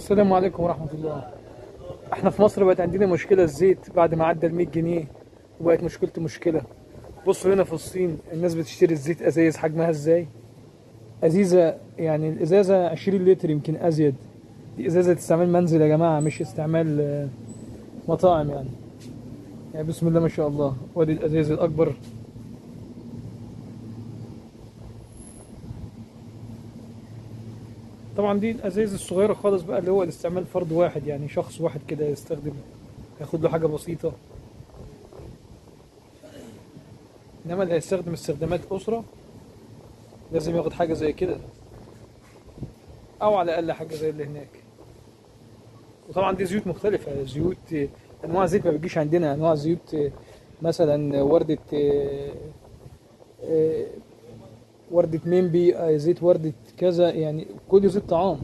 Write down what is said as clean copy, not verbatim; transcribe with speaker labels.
Speaker 1: السلام عليكم ورحمة الله. احنا في مصر بقت عندنا مشكلة الزيت بعد ما عدى ال 100 جنيه وبقت مشكلته مشكلة. بصوا هنا في الصين الناس بتشتري الزيت ازايز حجمها ازاي؟ ازيزة يعني الازازة 20 لتر يمكن ازيد. دي ازازة استعمال منزل يا جماعة، مش استعمال مطاعم يعني. يعني بسم الله ما شاء الله. وادي الازايز الاكبر. طبعا دي الازايز الصغيرة خالص بقى اللي هو الاستعمال فرد واحد، يعني شخص واحد كده يستخدم، ياخد له حاجة بسيطة. انما اللي هيستخدم استخدامات اسره لازم ياخد حاجة زي كده، او على الاقل حاجة زي اللي هناك. وطبعا دي زيوت مختلفة، زيوت انواع زيت ما بتجيش عندنا، انواع زيوت مثلا ورده، وردة ميمبي، زيت وردة كذا، يعني كل زيت طعام.